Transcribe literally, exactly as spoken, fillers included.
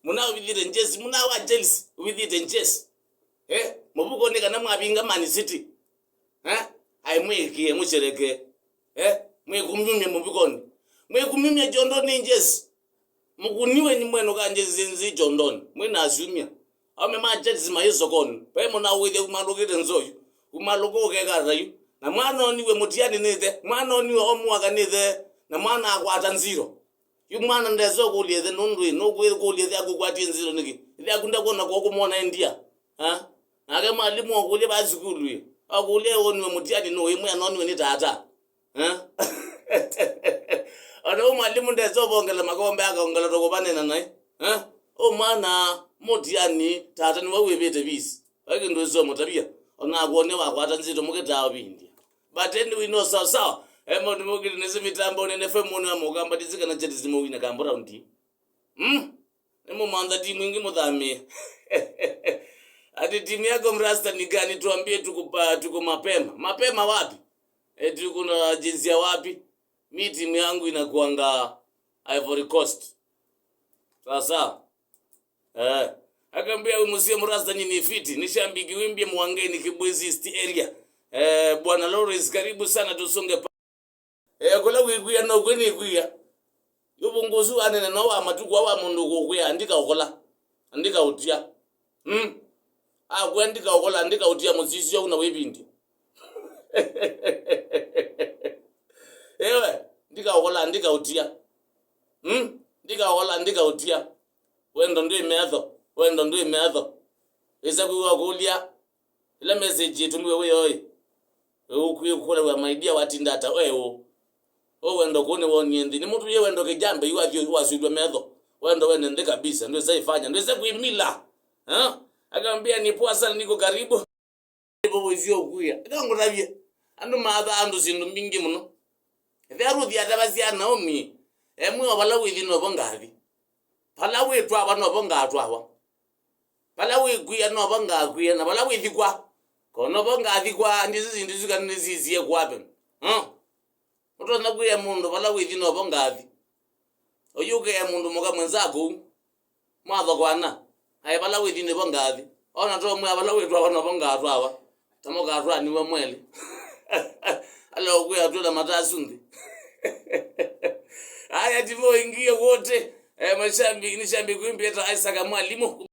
Mũna ũvithĩte njesi, mũna wa Chelsea ũvithĩte njesi. Eh, mũvukonĩ kana mwavinga Man City. Eh, ai mwĩkĩe, mũsherekee. Eh, mwĩkumyumye mũvukonĩ. Mwĩkumyumye kyondonĩ njesi. Mũkuniwe nĩ mwenũka njesi nzĩ kyondonĩ. Mwĩ na asyumya. Aume ma Chelsea mayĩ sokoni. Vai mũna ũĩthya kumalũkĩte nzoyu. Kumalũka ũkeka ta yu. Na mwana oniwe mũtiani nĩthe. Mwana oniwe omwaka nĩthe. Na mwana akwata nziro. Yu mwana ndesa ũkũlya ĩthe nũndũ ĩ, nũkũlya ĩthe aku ũkwatie nziro nĩkĩ? Ĩthe aku ndakwona kwa kũmwona endia. Ha? Nake mwalimũ okũlya va sukulu ĩ. Okũlya oniwe mũtiani nũĩ, mwĩa noniwe nĩ tata. Ha? Ona ũ mwalimũ ndesa ũvongela makombe akaongela tũkũvanena naĩ. Ha? Ũ mwana mũtiani tata nĩwe wĩvĩte visi. Vai kĩndũ ĩsoo mũtavya. Ona akwone wakwata nzito mũkĩtaa ũvindya. But anyway, no sawa sawa. E maũndũ mokĩte nĩsĩ mĩtambonĩ nĩ F M one wa Mũkamba ndĩsĩ kana Chelsea nĩmũwina Kambo raundi. Mm? Nĩmũmantha timu ingĩ mũthamĩe. Ati timu yako mrasta ni gani? Tuambie tuko pa, tuko mapema. Mapema wapi? E, tuko na jinsi ya wapi? Mi timu yangu inakuanga Ivory Coast. Sawa sawa. Eh. Akambia, "Wĩ mũsyĩ mũrasta nyinyi fiti, nĩ shambiki wĩmbie Mwangeni Kibwezi East area." Eh, Bwana Lawrence, karibu sana, tusonge pa. Eh, kũla wĩkwia no kwĩ nĩkwia. Yũvũngũ ũsu wanene no wa matukũ wa mũndũ kũkwĩa, andika ũkola. Andika ũtia. Mm. Akwĩa andika ũkola, andika ũtia mũsisyo na wĩvindi. Ewe, andika ũkola, andika ũtia. Mm. Andika ũkola, andika ũtia. Wendo ndwĩ metho, wendo ndwĩ metho. Ĩsa kwĩw'a kũlya, ĩla message ĩtũmiwe wĩ oĩ. Ũkwĩkũlaw'a, my dear, watinda ata, we ũ? Ũ wendo kũu nĩwonie nthĩ. Nĩ mũtumie wendo kĩjambe, yu athi wasũilw'a metho. Wendo wene nthĩ kabisa, ndwĩsa ifanya, ndwĩsa kwĩmila. Ha? Akambia, "Ni poa sana, niko karibu." Nĩvo wĩsĩ ũkwĩa. Eka ngũtavye. Andũ mathaa andũ syĩndũ mbingĩ mũno. Ethĩa Ruthi atavasya Naomi, emwĩa, "O vala wĩthi novo ngathi. Vala wĩtwawa novo ngatwawa. Vala wĩkwĩa novo ngakwĩa, na vala wĩthikwa, ko novo ngathikwa." Ndĩsĩ syĩndũ isu kana nĩsisie kũ happen. Huh? Ũtonya kwĩa mũndũ vala wĩthi novo ngathi. Ũyũkĩa mũndũ mũka mwenzako ũu. Mwathokoana. Aĩ vala wĩthi nĩvo ngathi. Ona to mwĩa vala wĩtwawa novo ngatwawa. Tamo katwaniwe mwelĩ. Ala ũkwĩa twĩla matasu nthĩ. Aya timo ingie wote. Eh, mashambi, ni shambi kuimbia ta Isaac Mwalimu.